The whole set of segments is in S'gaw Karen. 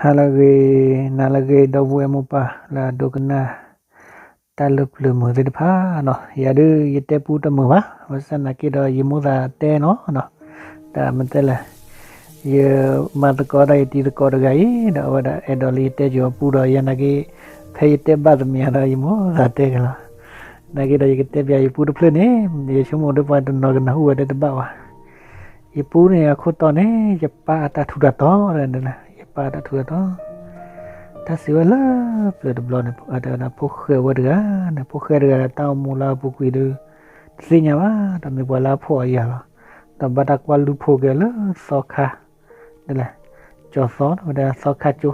ဟါလၢအဂ့ၤ, နၤလၢအဂ့ၤ ဒီပုၢ်ဝဲၢ်မိၢ်ပၢ်လၢအဒိကနၣ် တၢ်လၢပျၢၤမုာ်သ့ၣ်တဖၣ်နီၤ, ယၤဒုးယတဲပူတမုာ်ဘၣ်, ဘၣ်ဆၣ်သနာ်က့ဒီး ယမိၣ်သးတဲနီၤ, တၢ်မ့ၢ်တဲလဲၣ်, ယမၤသကိးဒီးယတံၤသကိးတဂၤအံၤ ဒီးအဝဲဒၣ်အဲၣ်ဒိးလၢယတဲက့ၤအီၤပူဒီး ယၤနာ်က့ ဖဲယတဲဘၣ်သမံၤဒီး ယမိၣ်သးတဲက့ၤလီၤ, နာ်က့ဒီးယကတဲပျးယပူတဖျၢၣ်န့ၣ် ယဆိကမိၣ်ဒီးပှၤတနီၤကနၢ်ဟူဝဲဒၣ်တဘၣ်ဘၣ် ယပူန့ၣ်အခိၣ်တီန့ၣ် ယပၢ်အတၢ်ထူးတၢ်တီၤ, ယပၢ်အတၢ်ထူးတၢ်တီၤ, တၢ်စံးဝဲလၢပျၢၤတဘျီန့ၣ် တဲဝဲဒၣ် ဖိၣ်ဃဲဝဲတဂၤန့ၣ်, ဖိၣ်ဃဲတဂၤဒီးတၢ်အိၣ်မူလၢအပူၤကွံာ်ဒီး တသ့ၣ်ညါဘၣ်, ဒီးမ့ၢ်ပှၤလၢအဖှီၣ်အယာ်လီၤ, ဒီးဘၣ်တၢ်ကွၢ်လူၤဖိးက့ၤလၢသီခါ ဒ်လဲၣ်, ကၠီၤသီ တဲဝဲဒၣ်သီခါကၠိ,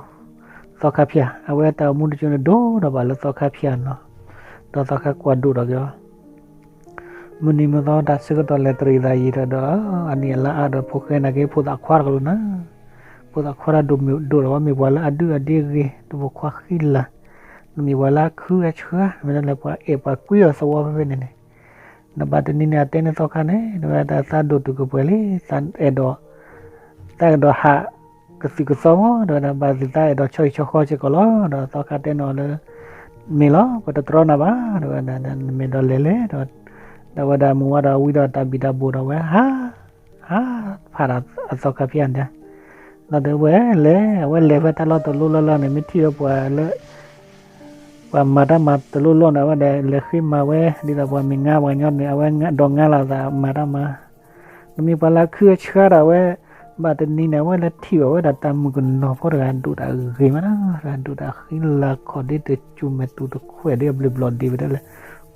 သီခါဖၠၣ်, အဝဲတၢ်အိၣ်မူတကၠိန့ၣ်ဒိၣ်ဒီးဘၣ်လၢသီခါဖၠၣ်နီၤ, ဒီးသီခါကွၢ်ဒိၣ်ဒီးက့ၤအီၤ မုၢ်နံၤမုၢ်သီတၢ်ဆၢကတီၢ်လဲၤတရံးသးယံာ်ဒီး အနံၣ်အလါအါဒီး ဖိၣ်ဃဲနာ်က့ ဖိသၣ်ခွါတကလုာ်နီၤ, ဖိသၣ်ခွါတၢ်ဒိၣ်မ့ၢ်ဒိၣ်ဒီး မ့ၢ်ပှၤလၢအဒုၣ်အဒ့ဂ့ၤ, တဖိခွါဃံလၤ, မ့ၢ်ပှၤလၢအခုအဆှါ, မ့ၢ်ဒ်လဲၣ် ပှၤအဲၣ်ပှၤကွံအီၤသဝီဖဲဖဲန့ၣ်န့ၣ်, ဒီးဘၣ်တနံၤန့ၣ် အတဲန့ၢ်သီခါန့ၣ် တဲဝဲဒၣ်သးဒိၣ်တုာ်ကပှဲၤလံ, သးအဲၣ်ဒိး သးအဲၣ်ဒိးဟးကသုၣ်ကသီမး, တဲဝဲဒၣ် ဘၣ်သ့ၣ်သးအဲၣ်ဒိးဆီဟံၣ်ဆီဃီစ့ၢ်ကီးလီၤ, ဒီးသီခါတဲန့ၢ်အီၤလၢ မ့ၢ်လီၤ ပတတြီနၤဘၣ်, တဲဝဲဒၣ် နမ့ၢ်အဲၣ်ဒိးလဲၤလဲၤ, ဒီးဝဲဒၣ်မုၢ်ဝါဒီးဝံဒီးတၢ်ဘံၣ်တၢ်ဘိၣ်ဒီးဝဲ ဟး ဟးဖးဒီးအသီခါဖၠၣ်န့ၣ်, ဒီးတဲဝဲလဲၤ အဝဲလဲၤဖဲတၢ်လီၢ်တလိၣ်လီၢ်လီၢ်န့ၣ် မ့ၢ်ထံၣ်ဝဲပှၤလၢ ပှၤမၤတၢ်မၤတလိၣ်လီၢ်န့ၣ် အဝဲဒၣ်လဲၤဃ့မၤဝဲ, ဒ်သိးပှၤမ့ၢ်ငါပှၤကညီန့ၣ် အဝဲဒိးငါလီၤသးမၤတၢ်မၤ, နမ့ၢ်ပှၤလၢအခုအဆှါဒီးအဝဲ, ဘၣ်တနံၤန့ၣ် အဝဲလဲၤထံၣ်ဘၣ်ဝဲဒၣ်တၢ်မုၣ်ကနီၤဖိတဂၤ ဒိၣ်တၢ်ဂ့ၤမး, တၢ်ဒိၣ်တၢ်ဃံလၤခီၣ်ဒ့တစူၤမဲာ်တူၤတခွဲးဒ့ အဘျုးဘျီၣ်ဒ့ဝဲဒၣ်လဲၣ်,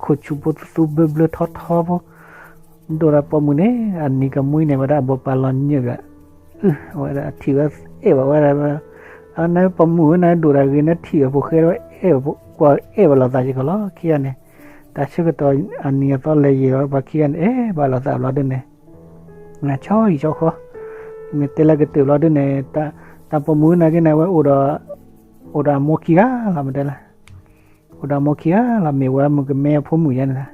ခိၣ်ဆူၣ်ဖိသူဘျၢဘျၢထီထီဖိ ဒိၣ်ဒီးပိာ်မုၣ်န့ၣ် အနံၤကမှံန့ၣ် ဝဲဒၣ်အဘိးပာ်လီၤညၣ်ဘၣ်, အဝဲဒၣ်ထံၣ်ဝဲအဲၣ်ဘၣ်ဝဲဒၣ်, အနပိာ်မုၣ်ဝဲန့ၣ်ဒိၣ်တၢ်ဂ့ၤန့ၣ် ထံၣ်ဝဲဖိၣ်ဃဲဒီးအဲၣ်ဘၣ်, ကွၢ်အဲၣ်ဘၣ်လိာ်သးစ့ၢ်ကီးလီၤ, ခံဂၤန့ၣ်, တၢ်ဆၢကတီၢ်အနံၤအသီလဲၤယံာ်လီၤ ပှၤခံဂၤန့ၣ် အဲၣ်ဘၣ်လိာ်သးဘျီဒုန့ၣ်, ဆီဟံၣ်ဆီဃီ, မ့ၢ်တဲလၢကတၢၢ်ဘျီဒုန့ၣ်, တၢ်ပိာ်မုၣ်နာ်က့န့ၣ် အဝဲအိၣ်ဒီး, အိၣ်ဒီးအမိၢ်ခံဂၤလီၤ မ့ၢ်တဲလၢ အိၣ်ဒီးအမိၢ်ခံဂၤလီၤ မ့ၢ်ဝဲမုၣ်ကမဲအဖိမုၣ်ယါန့ၣ်,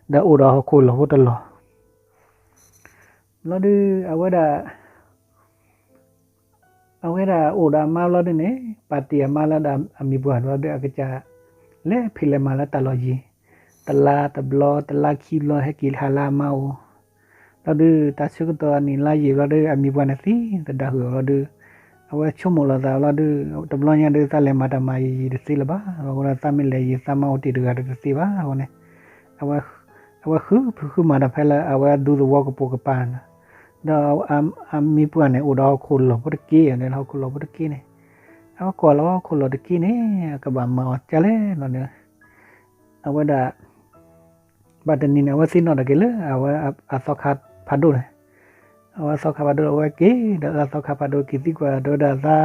ဒီးအိၣ်ဒီးဟီၣ်ခိၣ်လီၢ်ဖိတလီၢ်, ဘျီဒု အဝဲဒၣ်, အဝဲဒၣ်အိၣ်ဒီးအမါဘျီဒုန့ၣ်, ပာ်တ့ၢ်အမါလၢအမံၤပှၢ်ဘျီဒု အကစၢ်လဲၤဖံးလဲၤမၤလၢတၢ်လီၢ်ယံၤ, တလါတဘျီ တလါခံဘျီ ဟဲက့ၤဟးလၢအမါအိၣ်, ဘျီဒု တၢ်ဆၢကတီၢ်အနံၣ်လါယံာ်ဘျီဒု အမံၤပှၢ်န့ၣ်သံသဒၣ်ဟုၣ်ဘျီဒု အဝဲဆိကမိၣ်လီၤသးဘျီဒု တဘျီညါဒု သးလဲၤမၤတၢ်မၤယံာ်ယံာ်တသ့လၢၤဘၣ်, အဃိဒီးသးမ့ၢ်လဲၤယံာ် သးမါအိၣ်တ့ၢ်တဂၤဒီးတသ့ဘၣ်အဃိန့ၣ်, အဝဲဃုဖုးဃုမၤတၢ်ဖဲလၢအဝဲဒူသဝီကပိာ်ကပၤန့ၣ်, ဒီးအမံၤပှၢ်န့ၣ် အိၣ်ဒီးဟီၣ်ခိၣ်လီၢ်ဖိတက့ၢ်, ဟီၣ်ခိၣ်လီၢ်ဖိတက့ၢ်န့ၣ်, အဝဲကွၢ်လီၤဟီၣ်ခိၣ်လီၢ်တက့ၢ်န့ၣ် အကဘၣ်မၤအီၤကလဲၣ်လီၤန့ၣ်, အဝဲဒၣ် ဘၣ်တနံၤန့ၣ် အဝဲသ့ၣ်နီၣ်ထီၣ်က့ၤလၢ အဝဲအသီခါဖးဒိၣ်န့ၣ်, အဝဲသီခါဖးဒိၣ် အဝဲက့ၤဒီးအသီခါဖးဒိၣ်က့ၤသံကွၢ် တဲဝဲဒၣ်သး,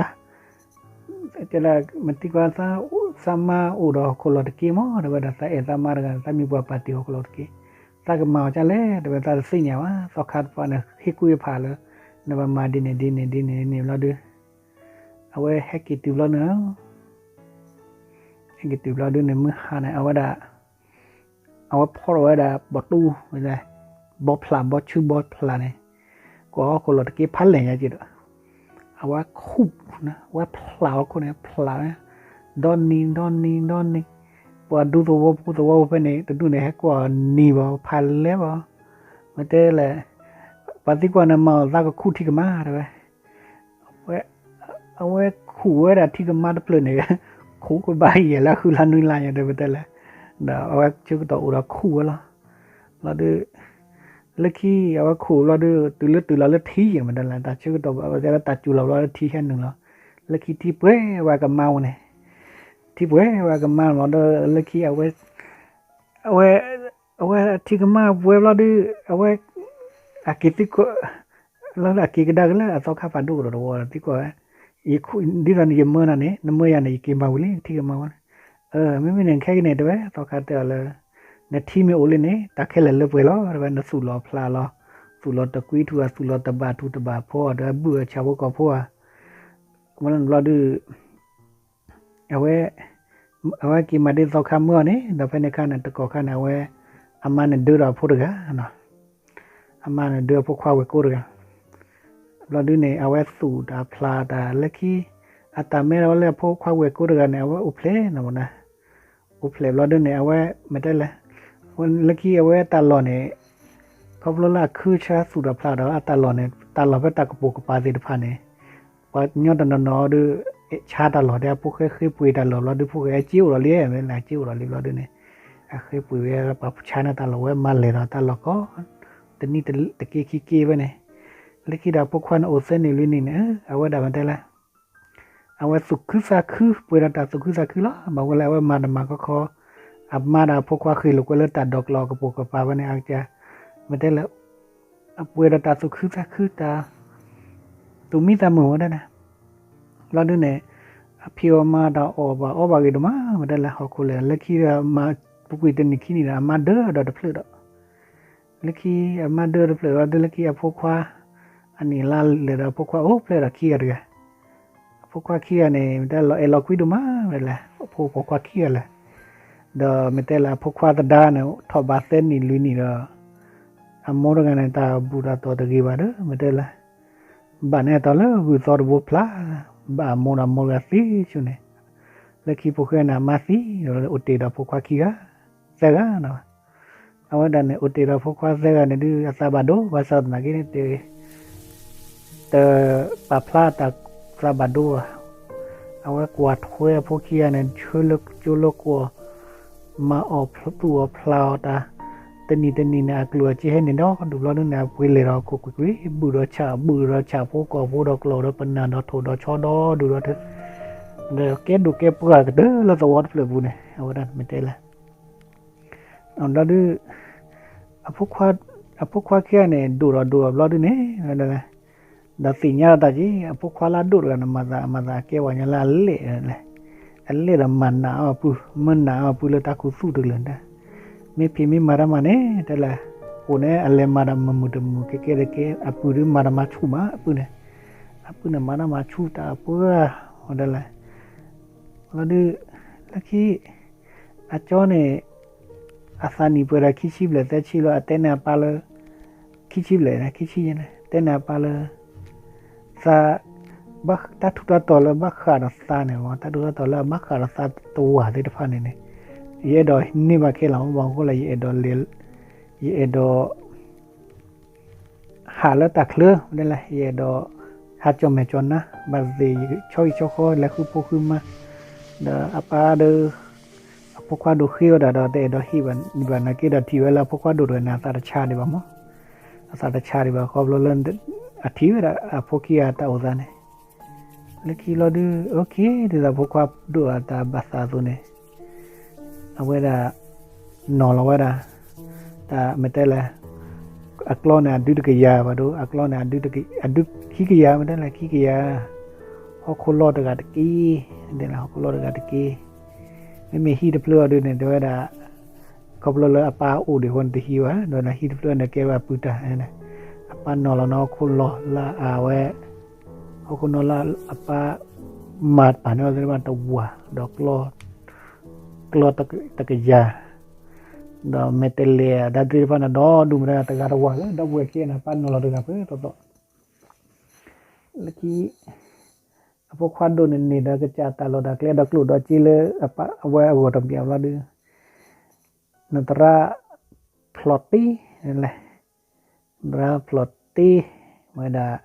တဲလၢမ့ၢ်သံကွၢ်သး, သးမါအိၣ်ဒီးဟီၣ်ခိၣ်လီၢ်တက့ၢ်မး တဲဝဲဒၣ်သးအဲၣ်သးမါတဂၤ သးမံၤပှၢ်ပာ်တ့ၢ်ဟီၣ်ခိၣ်လီၢ်တက့ၢ်, သးကမၤအီၤကလဲၣ် တဲဝဲသးတသ့ၣ်ညါဘၣ် သီခါတဖၣ်န့ၣ် ဟ့ၣ်ကူၣ်အဖးလၢ နဘၣ်မၤဒ်န့ၣ်ဒ်န့ၣ်ဒ်န့ၣ်န့ၣ်ဘျီဒု အဝဲဟဲက့ၤတုၤဘျီန့ၣ် ဟဲက့ၤတုၤဘျီဒုန့ၣ် မုၢ်ဟါန့ၣ် အဝဲဒၣ်, အဝဲဖီၣ်ထီၣ်ဝဲဒၣ်ဘီတူၢ်, ဘီဖျးဘီဆူဘီဖျးန့ၣ်, ကွၢ်ဟီၣ်ခိၣ်လီၢ်တက့ၢ်ဖးလဲၢ်ညါက့ၤဒီး, အဝဲခူၣ်, အဝဲဖျးဟီၣ်ခိၣ်န့ၣ် ဖျးဝဲ, ဒီနံၤဒီနံၤဒီနံၤ, ပှၤဒူသဝီဖိသဝီဖိဖဲန့ၣ် တဒူၣ်န့ၣ် ဟဲကွၢ်အီၤနံၤဘၣ် ဖးလဲၢ်ဘၣ်, မ့ၢ်တဲလဲၣ်, ပှၤသံကွၢ်န့ၣ် မၤအီၤသးကခူၣ်ထံကမါ တဲဝဲ အဝဲခူၣ်ဝဲဒၣ်ထံကမါတဖျၢၣ်န့ၣ်, ခူၣ်ကဘၣ်ယဲၢ်လၢဃုလါနွံလါယဲၢ် တဲဝဲတဲလဲၣ်, ဒီးအဝဲဆၢကတီၢ်အိၣ်ဒီးခူၣ်ဝဲလီၤ, ဘျီဒု, လၢခံအဝဲခူၣ်ဘျီဒု တုၤလၢတုၤလီၤလၢထံယဲၢ် မ့ၢ်တဲလဲၣ် တၢ်ဆၢကတီၢ် တဲလၢတၢ်စူၤလီၤဘျီလၢထံဟဲနုာ်လီၤ, လၢခံထံပှဲၤဝဲကမါဝဲန့ၣ်, ထံပှဲၤဝဲကမါလီၤဒီး လၢခံအဝဲ, အဝဲ, အဝဲထံကမါပှဲၤဘျီဒု, အဝဲ, အက့ၤသံကွၢ် လၢအက့ၤကဒါက့ၤလၢအသီခါဖးဒိၣ်ကဒီးတဝီဒီးသံကွၢ်ဝဲ, ဒ်သိးန့ၣ်ယမၢနၤန့ၣ် နမၢယၤန့ၣ် ယက့ၤမၤဝံၤလံ ထံကမါဝဲန့ၣ်, မ့မ့ၢ်န့ၣ် ခဲကနံၣ်န့ၣ် တဲဝဲ သီခါတဲအီၤလၢ, နထံမ့ၢ်အိၣ်လံန့ၣ် တၢ်ခဲလၢာ်လၢပှဲၤလီၤ တဲဝဲ နသူၣ်လီၤဖျးလီၤ, သူၣ်လီၤတကွံထူၣ်ဧါ သူၣ်လီၤတဘၣ်ထူၣ်တဘၣ်ဖိဧါ ဒီးဘုၣ်ဧါဆၣ်ဖိကီၢ်ဖိဧါ, ဝဲန့ၣ်ဘျီဒု အဝဲ, အဝဲက့ၤမၤဒ်သီခါမၢအီၤန့ၣ် ဒီးဖဲန့ၣ်အခါန့ၣ် တကီၢ်ခါန့ၣ် အဝဲ, အမါန့ၣ်ဒၢဒီးအဖိတဂၤ, အမါန့ၣ်ဒၢအဖိခွါဝဲၢ်ကိတဂၤ, ဘျီဒုန့ၣ် အဝဲသူၣ်တၢ်ဖျးတၢ်လၢခံ, အတၢ်မဲထီၣ်ဝဲလၢအဖိခွါဝဲၢ်ကိတဂၤန့ၣ် အဝဲအိၣ်ဖျဲၣ်နီၤမး, အိၣ်ဖျဲၣ်ဘျီဒုန့ၣ် အဝဲမ့ၢ်တဲလဲၣ်, လၢခံအဝဲတၢ်လီၢ်န့ၣ် ခီဖျိလၢအခုဆါသူၣ်ဒီးဖျါဒီး အတၢ်လီၢ်န့ၣ် တၢ်လီၢ်ဖဲတၢ်ကပိာ်ကပၤသ့ၣ်တဖၣ်န့ၣ် ပှၤကညီတနီၤနီၤဒီး ဆါတၢ်လီၢ်ဒီး အဖိဃဲဃ့ပှ့ၤတၢ်လီၢ်ဘျီဒု ဖိဃဲအက့အိၣ်ဒီးလံ မ့ၢ်လၢအက့အိၣ်ဒီးလံဘျီဒုန့ၣ် အဃ့ပှ့ၤဝဲပှၤဆါန့ၢ်တၢ်လီၢ်ဝဲမၤလဲၢ်ဒီးတၢ်လီၢ်ကိး တနံၣ်တက့ခံက့ဝဲန့ၣ်, လၢခံဒီးဖိခွါန့ၣ်အိၣ်သၢနံၣ်လွံၢ်နံၣ်န့ၣ် အဝဲဒၣ်မ့ၢ်တဲလဲၣ် အဝဲသူၣ်ခုသးခု ပှဲၤဒီးတၢ်သူၣ်ခုသးခုလီၤ. ဘၣ်ဝဲလၢအဝဲမၤတၢ်မၤခီခီ အမါဒီးအဖိခွါဃ့ၢ်လိာ်ကွဲလၢတၢ်ဒိးကျိးအကပိာ်ကပၤဝဲန့ၣ် အကစၢ် မ့ၢ်တဲလဲၣ် အပှဲၤဒီးတၢ်သူၣ်ခုသးခု တၢ်သူၣ်မံသးမုာ်ဝဲဒၣ်န့ၣ် ဘျီဒုန့ၣ် အဖံးအီၣ်မၤတၢ်အီၣ်ဘၣ်အီဘၣ်ဂ့ၤဒိၣ်မး မ့ၢ်တဲလဲၣ် ဟီၣ်ခိၣ်လဲၣ် လၢခံဒီးမၤပူၤကွံာ်တနံၣ်ခံနံၣ်ဒီး အမါဒၢဒီးတဖျၢၣ်ဒီး လၢခံအမါဒၢတဖျၢၣ်ဒီး လၢခံအဖိခွါ အနံၣ်လါလဲၣ်ဒီးအဖိခွါအိၣ်ဖျဲၣ်ဒီးခံဂၤတဂၤ, အဖိခွါခံဂၤန့ၣ် မ့ၢ်တဲလီၤအဲၣ်လီၤကွံဒိၣ်မး မ့ၢ်တဲလဲၣ် အဖိခွါခံဂၤလဲၣ်, ဒီးမ့ၢ်တဲလၢအဖိခွါသဒါန့ၣ် ထီၣ်ဘးသၢနံၣ်လွံၢ်နံၣ်ဒီး အမိၢ်တဂၤန့ၣ် တၢ်ဘူၣ်တၢ်တီၢ်တဂ့ၤဘၣ်ဒီး မ့ၢ်တဲလဲၣ် ဘၣ်န့ၣ်အတီၤလၢဂုၢ်သီတဘိဖျါ, ဘၣ်အမိၢ်ဒီးအမိၢ်တဂၤသံဆူန့ၣ်, လၢခံဖိဃဲန့ၣ် အမါသံဒီး အိၣ်တ့ၢ်ဒီးဖိခွါခံဂၤ, သၢဂၤနီၤ, အဝဲဒၣ်န့ၣ် အိၣ်တ့ၢ်ဒီးဖိခွါသၢဂၤန့ၣ်ဒုး အသးဘၣ်ဒိ ဘၣ်ဆၣ်သနာ်က့န့ၣ် တ တပာ်ဖျါအတၢ်သးဘၣ်ဒိဘၣ်, အဝဲကွၢ်ထွဲအဖိခံဂၤန့ၣ် ဆှၢလၢကၠိလၢကွီၢ်, မၤအီၣ်သူၣ်အီၣ်ဖျးအီၣ်တၢ်, တနံၣ်တနံၣ်န့ၣ် အကျိၣ်အစ့ဟဲန့ၣ်ဒီဒူၣ်ဘျီဒုန့ၣ် အပှ့ၤလဲၤဒီးခိၣ်ကွ့ၢ်ကွ့ၢ် ဘုၣ်ဒီးဆၣ် ဘုၣ်ဒီးဆၣ်ဖိကီၢ်ဖိဒီးကျီၢ်ဒီးပနၢ်ဒီးထိၣ်ဒီးဆီဒီဒူၣ်ဒီးထၢ, ဒီးကဲဒိၣ်ကဲပှၢ်ကတၢၢ်လၢသဝီတဖျၢၣ်ပူၤန့ၣ် အဝဲဒၣ်မ့ၢ်တဲလဲၣ် ဘျီဒု အဖိခွါခံဂၤန့ၣ် ဒိၣ်ဒီးဒိၣ်ဒီးဘျီဒုန့ၣ် ဒီးသ့ၣ်ညါလီၤတၢ်က့ၤ အဖိခွါလၢအဒိၣ်တဂၤန့ၣ် မၤသးအမၤသးအကဲပှၤကညီလၢအလဲၢ်, အလဲၢ်ဒီးမၤနးအီၣ်ပုၢ် မၤနးအီၣ်ပုၢ်လၢတၢ်ခူသူၣ်တကလုာ်တၢ်, မ့ၢ်ဖံးမ့ၢ်မၤတၢ်မၤန့ၣ် တဲလဲၣ်, အိၣ်န့ၣ် အလဲၤမၤတၢ်မုာ်မုာ်တမုာ်ကဲကဲတကဲ အပုၢ်ဒုးမၤတၢ်မၤဆူၣ်မး အပုၢ်န့ၣ်, အပုၢ်န့ၣ်မၤတၢ်မၤဆူၣ်တၢ်အပှၢ်, တဲလဲၣ် လီၤဒုး လၢခံ အကၠီန့ၣ် အသးနံၣ်ပှဲၤဒီးခံဆံဘျဲၣ်သၢဆံလီၤ အတဲန့ၢ်အပၢ်လၢ ခံဆံဘျဲၣ် ခံဆံယဲၢ်န့ၣ် တဲန့ၢ်အပၢ်လၢ သး တၢ်ထူးတၢ်တီၤလၢဘၣ်ဃးဒီးသးန့ၣ် တၢ်ထူးတၢ်တီၤလၢအဘၣ်ဃးဒီးသးတဝာ်သ့ၣ်တဖၣ်န့ၣ်န့ၣ် ယအဲၣ်ဒိးန့ၢ်ဘၣ်ခဲလၢာ် ဘၣ်မနုၤဃိလဲၣ် ယအဲၣ်ဒိးလဲၤ ယအဲၣ်ဒိး ဟးလၢတၢ်ချၢ မ့ၢ်တဲလဲၣ် ယအဲၣ်ဒိး ဟးကၠီၣ်မဲာ်ကၠီၣ်နါ ဘၣ်သ့ၣ်သ့ၣ် ဆီဂံၢ်ဆီဃီ လဲၤဃုဖိဃုမါ ဒီးအပၢ်ဒီး အဖိခွါဒိၣ်ဃ့ဝဲဒၣ်ဒီး တအဲၣ်ဒိးဟံးဘၣ် ဘၣ်နာ်က့ဒီးထံၣ်ဝဲလၢအဖိခွါဒိၣ်တဂၤန့ၣ် အသးတဆါဒံးဘၣ်မး အသးတဆါဒံးဘၣ် ခီဖျိလၢ အထံၣ်ဝဲဒၣ်အဖိခံဂၤတၢ်အိၣ်သးန့ၣ် လၢခံလီၤဒုး အိၣ်ခ့ ဒ်သိးဖိခွါဒိၣ်အတၢ်ဘၣ်သးအသိးန့ၣ် အဝဲဒၣ် နီၢ်လီၤဝဲဒၣ် တၢ်မ့ၢ်တဲလဲၣ် အကျီန့ၣ် အဒုတကယၤဘၣ်ဒိ အကျီန့ၣ် အဒုခံကယၤ မ့ၢ်တဲလဲၣ် ခံကယၤ ဟီၣ်ခိၣ်လီၢ်တဂၤတက့ၢ် မ့ၢ်တဲလဲၣ် ဟီၣ်ခိၣ်လီၢ်တဂၤတက့ၢ် မ့မ့ၢ်ဟံၣ်တဖျၢၣ်အီၤဒုးန့ၣ် တဲဝဲဒၣ် ခီဖျိလၢအပၢ်အိၣ်ဒံးအဃိန့ၣ် တဟံးဘၣ် ဒီးဟံၣ်တဖျၢၣ်န့ၣ် ကဲဝဲအပုၢ်တၢ် အပၢ်နီၢ်လီၤန့ၣ် ဟီၣ်ခိၣ်လီၢ်လၢအဝဲ ဟီၣ်ခိၣ်နီၢ်လၢအပၢ် မၤပာ်န့ၢ်အီၤသ့ၣ်တဖၣ်တဝာ် ဒီးကျီ ကျီတကယၤ ဒီးမဲာ်တဲးလဲး တၢ်သ့ၣ်တဖၣ်န့ၣ် ဒီဒူၣ်မ့ၢ်တဂၤတဂၤတဝာ်လၢ ဒီပုၢ်ဝဲၢ်ခံဂၤန့ၣ် အပၢ်နီၢ်လီၤတဂၤဖဲသိးသိး လၢခံ အဖိခွါဒိၣ်န့ၣ်န့ၣ်ဒီးကစၢ်တၢ်လီၢ်တၢ်ကျဲဒီးကျိၣ်ဒီးစ့လၢအဝဲအဂီၢ်တမံၤဘျီဒုး နသရၣ်ဖျိးတ့ လဲၣ် နသရၣ်ဖျိးတ့ ဝဲဒၣ်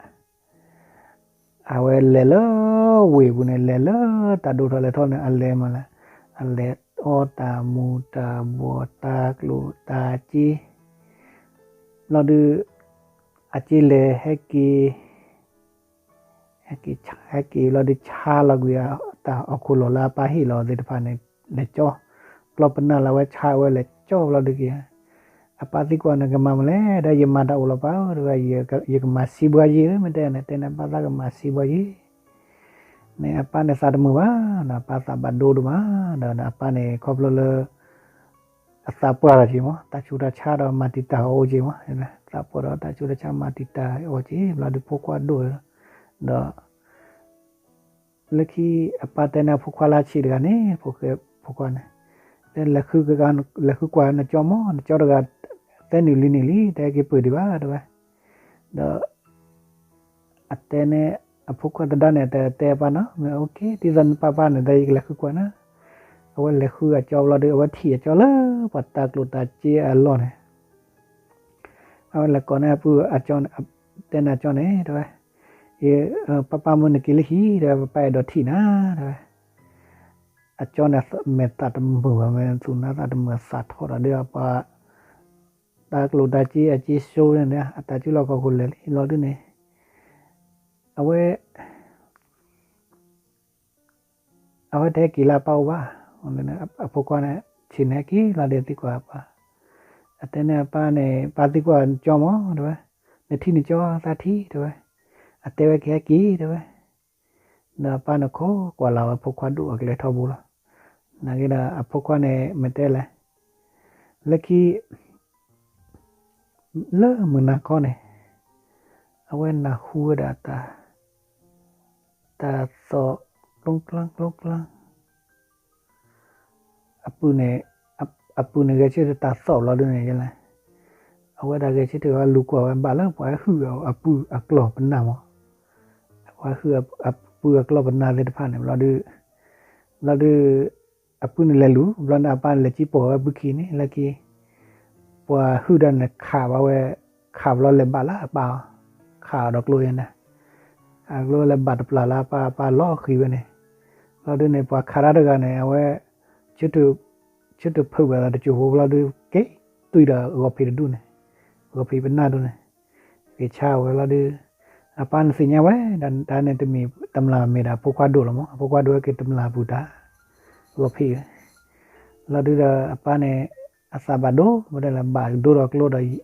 အဝဲလဲၤလၢဝ့ၢ်ပူၤန့ၣ် လဲၤလၢတၢ်ဒိၣ်ထီၣ်လဲၤထီၣ်န့ၣ် အလဲၤမးလဲၣ် အလဲၤအီတၢ်မူၤတၢ်ဘှီးတၢ်ကျိၣ်တၢ်စ့ ဘျီဒုး အစ့လဲၤဟဲက့ၤ ဟဲက့ၤ ဟဲက့ၤဘျီဒုး ဆါလီၤကွံာ်တၢ်ဟီၣ်ခိၣ်လီၢ်လၢအပၢ်ဟ့ၣ်လီၤသ့ၣ်တဖၣ်န့ၣ် လဲၤကၠီ ကျီပနၢ်လၢအဝဲဆါဝဲလဲၤကၠီဘျီဒုးက့ၤ အပၢ်သံကွၢ်န့ၣ် ကမၤမနုၤလဲၣ် ဒီးယမၤတၢ်အိၣ်လီၤပၢ်ဧၢ တဂၤ ယကမၤစ့ဘှါယ့ၢ် မ့ၢ်တဲန့ၣ် တဲန့ၣ် အပၢ်သးကမၤစ့ဘှါယ့ၢ် န့ၣ် အပၢ်န့ၣ်သးတမုာ်ဘၣ် ဒီးအပၢ်သးဘၣ်ဒိဒိၣ်မး ဒီးအပၢ်န့ၣ် ခီဖျိလၢ အသးပှၢ်ထီၣ်က့ၤမး တၢ်ဆူးတၢ်ဆါဒီးမၤတံာ်တာ်အီၤအိၣ်က့ၤမး သးပှၢ်ဒီးတၢ်ဆူးတၢ်ဆါမၤတံာ်တာ်အီၤက့ၤ ဘျီဒုးဖိခွါဒိၣ် ဒီး လၢခံအပၢ်တဲန့ၣ် ဖိခွါလၢဆံးတဂၤန့ၣ် ဖိခွါန့ၣ် တဲ လဲၤဃုကွၢ်နကၠီမး နကၠီတဂၤ သၢနံၣ်လွံၢ်နံၣ်လံ တဟဲက့ၤပၢၢ်ဒံးဘၣ် တဲဝဲ ဒီး အတဲန့ၣ် အဖိခွါသဒါန့ၣ် တတဲအပၢ်နီၤ, မ့ၢ်အိၣ်က့ၤ ဒ်သိးနပၢ်ပၢ်န့ၣ် တၢ်ယကလဲၤဃုကွၢ်နၤ. အဝဲလဲၤဃုအကၠီဘျီဒီး အဝဲထံၣ်အကၠီလၢပှၤတၢ်ကျိၣ်တၢ်စ့အလီၢ်န့ၣ်, အဝဲလဲၤကိးန့ၢ်အပုၢ်အကၠီန့ၣ်, တဲန့ၢ်အကၠီန့ၣ် တဲဝဲ, ယ, ပၢ်ပၢ်မၢနက့ၤလၢဟံၣ် တဲဝဲ, ပၢ်ပၢ်အဲၣ်ဒိးထံၣ်နၤ တဲဝဲ. အကၠီန့ၣ် မဲာ်သးတမုာ်ဘၣ်, မဲာ်သူၣ်နါသးတမုာ် သးထီၣ်ဒီး ဒ်အပှၤ တၢ်ကျိၣ်တၢ်စ့အစ့စိန့ၣ် အတၢ်စုလီၢ်ခီၣ်ခိၣ်လဲၤလံလီၤဒုန့ၣ်, အဝဲ အဝဲတဟဲက့ၤလၢအပၢ်အိၣ်ဘၣ်. အဖိခွါန့ၣ် ဆ့ၣ်န့ၣ်ဟဲက့ၤလီၤဒီးသံကွၢ်အပၢ်, အတဲန့ၢ်အပၢ်န့ၣ်, ပၢ်သံကွၢ်နကၠီမး တဲဝဲ, နထံၣ်နကၠီသးထံၣ် တဲဝဲ, အတဲဝဲကဟဲက့ၤ တဲဝဲ. ဒီးအပၢ်န့ၣ်ခိးကွၢ်လၢ်ဝဲဖိခွါဒိၣ်အကျဲထီဘိလီၤ. နာ်က့ဒီးအဖိခွါန့ၣ် မ့ၢ်တဲလဲၣ်, လၢခံ လၢမုၢ်နၤခီန့ၣ် အဝဲနၢ်ဟူဝဲဒၣ်တၢ်, တၢ်သီၣ်ကျိကျါကျိကျါ, အပုၢ်န့ၣ်, အပုၢ်န့ၣ်ဂဲၤဆၢထၢၣ်တၢ်သီၣ်ဘျီဒုန့ၣ်, အဝဲဒၣ်ဂဲၤဆၢထၢၣ်ဝဲလူၤကွၢ်ဝဲဘၣ်လၢပှၤဟုၣ်အပုၢ်အကျီၢ်ပနၢ်မး, ပှၤဟုၣ်အပုၢ်အကျီၢ်ပနၢ်သ့ၣ်တဖၣ်န့ၣ် ဘျီဒု ဘျီဒု အပုၢ်န့ၣ်လဲၤလူၤ ဘျီန့ၣ် အပၢ်န့ၣ်လဲၤကံပိာ်ဝဲအပုၢ်ခံန့ၣ် လၢခံ ပှၤဟုၣ်တၢ်န့ၣ်ခးဘၣ်ဝဲ, ခးဘျီလဲၤဘၣ်လၢအပၢ်အီၤ, ခးအီၤဒီးကျိယဲန့ၣ်, အကျိလဲၤဘၣ်တပျၢ်လၢအပၢ်, အပၢ်လီၤဃံၤဝဲန့ၣ်, ဘျီဒုန့ၣ် ပှၤခးတၢ်တဂၤန့ၣ် အဝဲ ဆၢထၢၣ်ဖုးဝဲဒၣ်တစိၢ်ဖိ ဘျီဒု က့ၤတွံၢ်ဒီးဂီၤဖံးတဒူၣ်န့ၣ်, ဂီၤဖံးပနၢ်ဒူၣ်န့ၣ်, က့ၤဆါဝဲလီၤဒု အပၢ်န့ၣ်သ့ၣ်ညါဝဲ, တၢ်န့ၣ်တမ့ၢ်တမျၢ်မ့ၢ်ဒၣ်ဖိခွါဒိၣ်လီၤမး, အဖိခွါဒိၣ်ဝဲက့ၤတမျၢ်ပူၤတၢ်, ဂီၤဖံးဝဲ, လီၤဒုဒီးအပၢ်န့ၣ် အသးဘၣ်ဒိ မ့ၢ်တဲလၢဘၣ်ဒိဒီးကျိဒီး,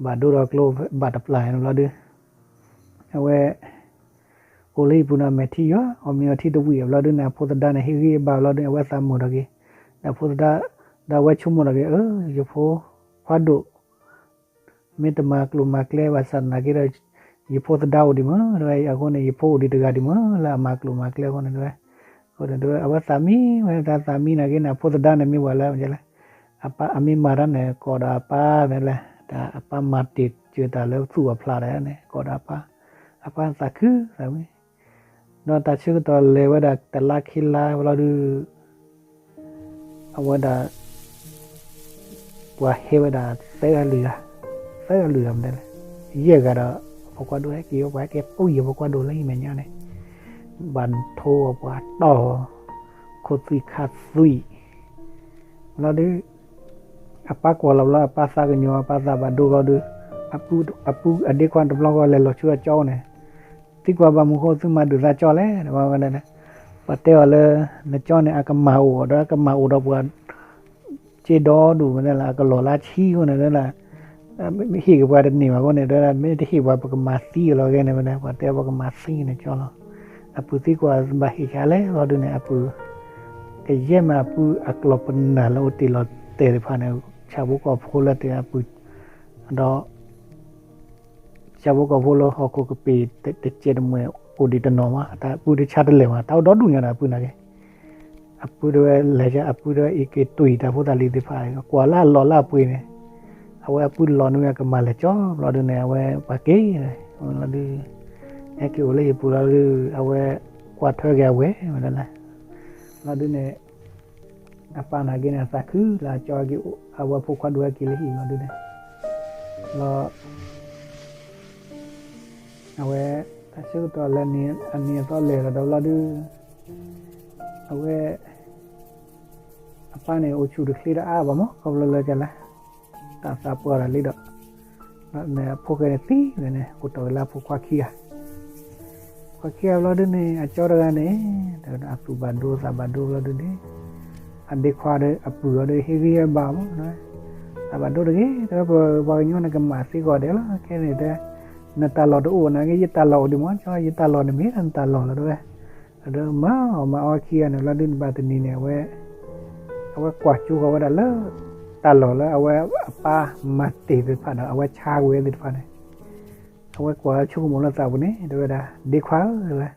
ဘၣ်ဒိဒီးကျိ ဘၣ်တပျၢ်န့ၣ်လီၤဒု အဝဲ အိၣ်လၢဟံၣ်ပူၤန့ၣ် အမဲာ်ထံယွၤ, အီၣ်မ့ၤအီထံတဝံၣ်ဘျီဒုန့ၣ် အဖိသဒါန့ၣ် ဟ့ၣ်ဂံၢ်ဟ့ၣ်ဘါဘျီဒုန့ၣ် အဝဲသးမုာ်ထီၣ်က့ၤ, ဒီးအဖိသဒါ, ဒီးအဝဲဆိကမိၣ်ထီၣ်က့ၤ, အၢ ယဖိခွါဒိၣ် မ့ၢ်တမၤကျိၤမၤကျဲဘၣ်ဆၣ်သနာ်က့ဒီး, ယဖိသဒါအိၣ်ဒံးမး တဲဝဲ, အဃိန့ၣ် ယဖိအိၣ်ဒံးတဂၤဒံးမး လၢအမၤကျိၤမၤကျဲအဃိန့ၣ် တဲဝဲ, အဃိန့ၣ် တဲဝဲ အဝဲသးမံဝဲ တၢ်သးမံနာ်က့န့ၣ် အဖိသဒါန့ၣ်မ့ၢ်ဝဲလၢ အပၢ်အမ့ၢ်မၤတၢ်န့ၣ် ကိးဒီးအပၢ်န့ၣ်လဲၣ်, တၢ်အပၢ်မၤတ့ၢ်စၢၤတၢ်လၢသူၣ်အဖျါဒီးန့ၣ် ကိးဒီးအပၢ်, အပၢ်သးခုသးဝံၤ, ဒီးတၢ်ဆၢကတီၢ်လဲၤဝဲဒၣ်တလါခံလါဘျီဒု အဝဲဒၣ် ပှၤဟဲဝဲဒၣ်သၢဂၤလွံၢ်ဂၤ, သၢဂၤလွံၢ်ဂၤမ့ၢ်တဲလဲၣ်, ယဲၢ်ဂၤဒီး အဖိခွါဒိၣ်ဟဲက့ၤဝဲ ပှၤဟဲက့ၤပူယဲၢ်ဖိခွါဒိၣ်လၢယမဲာ်ညါန့ၣ်, ဘၣ်ထိအီၤပှၤတီၢ်အီၤ, ခိၣ်သွံၣ်ခါသွံၣ်, ဘျီဒု အပၢ်ကွၢ်လီၤဘျီ အပၢ်သးကညီၤ အပၢ်သးဘၣ်ဒိဘျီဒု အပုၢ်အဒ့ခွါတဘျီဃီလဲၤလီၤဆူအကၠီန့ၣ်, သံကွၢ်ဘၣ်မနုၤဃိသုမၤဒုၣ်သးကၠီလဲၣ်, ပှၤတဲအီၤလၢ နကၠီန့ၣ် အကမၢ်အိၣ်ဒီး အကမၢ်အိၣ်ဒီးပှၤ က့ဒီဒူၣ်မ့ၢ်လၢ အကလီၢ်လၢဆံဃိန့ၣ်လၢ ဟ့ၣ်က့ၤပှၤတန့ၢ်ဘၣ်အဃိန့ၣ် မ့ၢ်တဟ့ၣ်ပှၤ ပကမၤသံအီၤလီၤဂ့ၤန့ၣ် ပှၤတဲပှၤကမၤသံန့ၣ်ကၠီလီၤ. အပုၢ်သံကွၢ်ဘၣ်ဟ့ၣ်ဆါလဲၣ်လီၤဒုန့ၣ် အပုၢ် ကယဲၢ်မးအပုၢ်အကျီၢ်ပနၢ်လၢအိၣ်တ့ၢ်လီၤတဲာ်တဖၣ်န့ၣ် ဆၣ်ဖိကီၢ်ဖိလၢတဲအပုၢ် ဒီး ဆၣ်ဖိကီၢ်ဖိလၢဟီၣ်ခိၣ်ကပ့ၤတစဲးတမှဲၤ အိၣ်ဒံးတနီၤမး တၢ်အပုၢ်တဆါတလဲာ်မး တၢ်အိၣ်ဒီဒူၣ်ညါဒီးအပုၢ်နာ်က့ အပုၢ်တဲဝဲလဲၤ အပုၢ်တဲဝဲအံၤက့ၤတွံၢ်တၢ်ဖိသၣ်လံၤသ့ၣ်တဖၣ် ကွၢ်လၢအလီၢ်လၢအပှ့ၤန့ၣ် အဝဲအပုၢ်လီၤန့ၢ်ဝဲအကမၢ်လဲၤကၠီ ဘျီဒုန့ၣ် အဝဲပှၤက့ၤ လီၤဒု ဟဲက့ၤအိၣ်လၢဟံၣ်ပူၤလီၤဒု အဝဲကွၢ်ထွဲက့ၤအဝဲၢ်ဝဲဒၣ်လဲၣ် လီၤဒုန့ၣ် အပၢ်နာ်က့န့ၣ် အသးခုလၢအကၠီက့ၤ အဝဲဖိခွါဒိၣ်ဟဲက့ၤလၢဟံၣ်လီၤဒုန့ၣ် လီၤ အဝဲ တၢ်ဆၢကတီၢ်လဲၤန့ၣ် အနံၤအသီလဲၤလီၤဒီးလီၤဒု အဝဲ အပၢ်န့ၣ် အိၣ်ဆူၣ်တချ့တအါဘၣ်မး ခီဖျိလၢကလဲၣ် တၢ်သးပှၢ်တၢ်လံဒီး အဖိၣ်ဃဲန့ၣ်သံန့ၣ် အိၣ်တီၢ်ဝဲလၢအဖိခွါခံဂၤ ခွါခံဂၤဘျီဒုန့ၣ် အကၠီတဂၤန့ၣ် အသူၣ်ဘၣ်ဒိသးဘၣ်ဒိဘျီဒုန့ၣ် အဒ့ခွါဒီးအပုၢ်အီၤဒီး ဟ့ၣ်ဂံၢ်ဟ့ၣ်ဘါမး သးဘၣ်ဒိတဂ့ၤ တဲဝဲပှၤကညီန့ၣ် ကမၣ်သံကွၢ်ဒဲးလီၤ ခဲန့ၣ်တဲ နတၢ်လီၢ်တအိၣ်နာ်က့ ယတၢ်လီၢ်အိၣ်ဒံးမး ကၠီ ယတၢ်လီၢ်န့ၣ်မ့ၢ်ဒၣ်နတၢ်လီၢ်လီၤတဲဝဲ ဒီးမၤအီၣ်မၤအီခံဂၤန့ၣ် ဘျီဒုန့ၣ်ဘၣ်တနံၤန့ၣ် အဝဲ အဝဲကွၢ်ကၠိဃီၤဝဲဒၣ်လၢ တၢ်လီၢ်လၢအဝဲအပၢ်မၤတ့ၢ်သ့ၣ်တဖၣ်ဒီး အဝဲဆါဝဲသ့ၣ်တဖၣ်န့ၣ် အဝဲကွၢ်ဆိကမိၣ်လၢသးပူၤန့ၣ် တဲဝဲဒၣ် ဒ့ခွါဧၢ တဲဝဲ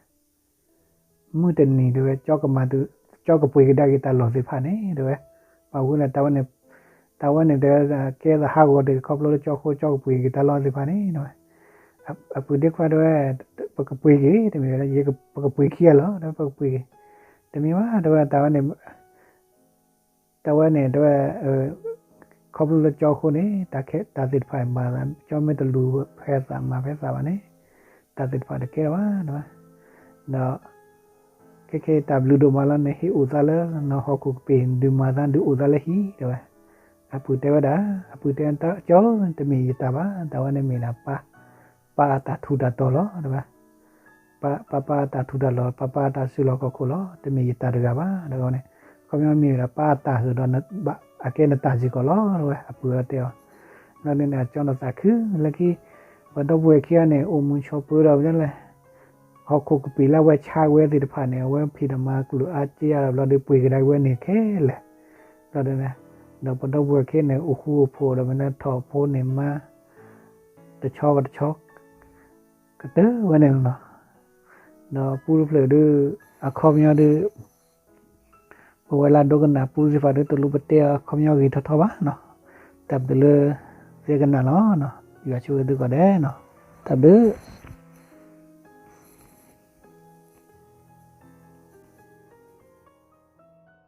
မုၢ်တနံၤတဲဝဲ ကၠီကမၤ ကၠီကပှ့ၤကဒါက့ၤတၢ်လီၢ်သ့ၣ်တဖၣ်န့ၣ် တဲဝဲ ပှၤဝဲန့ၣ် တၢ်ဝဲန့ၣ် တၢ်ဝဲန့ၣ်တဲ ကဲသးဟးဂီၤတ့ၢ်ခီဖျိလၢကၠီဃိ ကၠီကပှ့ၤက့ၤတၢ်လီၢ်သ့ၣ်တဖၣ်န့ၣ် တဲဝဲ အပုၢ်ဒ့ခွါတဲဝဲ, ပကပှ့ၤက့ၤ, တမ့ၢ်ဝဲ ပကပှ့ၤခံဂၤလီၤ, ပကပှ့ၤက့ၤ, တမ့ၢ်ဘၣ် တဲဝဲ, တၢ်ဝဲန့ၣ်, တၢ်ဝဲန့ၣ်တဲဝဲ, ခီဖျိလၢကၠီအဃိန့ၣ် တၢ်သ့ၣ်တဖၣ်မၤသး, ကၠီမ့ၢ်တလူၤဖဲသး မၤဖဲသးဘၣ်န့ၣ်, တၢ်သ့ၣ်တဖၣ်တကဲလၢၤဘၣ် တဲဝဲ, ဒီး ခဲခဲတၢ်ဘျုးဒိၣ်မးလီၤ, နဟ့ၣ်အိၣ်သးလၢနဟီၣ်ခိၣ်ကပ့ၤ, ဒုးမၤသးဒုးအိၣ်သးလၢဟံၣ် တဲဝဲ. အပုၢ်တဲဝဲဒၣ်, အပုၢ်တဲ, ကၠီဧၢ, တမ့ၢ်ယတၢ်ဘၣ်, တၢ်ဝဲန့ၣ်မ့ၢ်ဒၣ် ပၢ်အတၢ်ထူးတၢ်တီၤလီၤ တဲဝဲ. ပၢ်ပၢ်အတၢ်ထူးတၢ်တီၤ, ပၢ်ပၢ်အတၢ်စုလီၢ်ခီၣ်ခိၣ်လီၤ, တမ့ၢ်ယတၢ်တဂၤဘၣ် တဲဝဲန့ၣ်. အခီပညီမ့ၢ်ဝဲဒၣ် ပၢ်အတၢ်ဟ့ၣ်ဒီး အကဲနတၢ်စ့ၢ်ကီးလီၤ တဲဝဲ, အပုၢ်တဲအီၤ. ဘျီဒုန့ၣ် အကၠီန့ၣ်သးခုလၢခံ, ပဒီပုၢ်ဝဲၢ်ခံဂၤန့ၣ် အိၣ်မူဆီၣ်ပၢဒီးဝဲဒၣ်လဲၣ် ဟီၣ်ခိၣ်ကပ့ၤလၢအဝဲဆါဝဲသ့ၣ်တဖၣ်န့ၣ် အဝဲဖံးတၢ်မၤကလုၢ်အါက့ယါဒီး ဘျီဒုးပှ့ၤကဒါဝဲန့ၣ်ခဲလၢာ်, ဘျီဒုန့ၣ်, ဒီးပဒီပုၢ်ဝဲၢ်ခံဂၤန့ၣ် အိၣ်ဃူအိၣ်ဖိးဒီး မ့ၢ်လၢထီၣ်ဖိန့ၣ်မါ တဆီဘၣ်တဆီ ကတၢၢ်ဝဲန့ၣ်လီၤ. ဒီးပူတဖျၢၣ်ဒုး အခီပညီဒုး ပဝဲလၢဒိကနၣ်ပူသ့ၣ်တဖၣ်ဒုး တလိၣ်ပတဲအခီပညီဂ့ၤထီထီဘၣ်နီၤ, တၢ်ဘျုးလၢသုကနၣ်လီၤ, ယွၤဆိၣ်ဂ့ၤသုကိးဂၤဒဲးနီၤ, တၢ်ဘျုး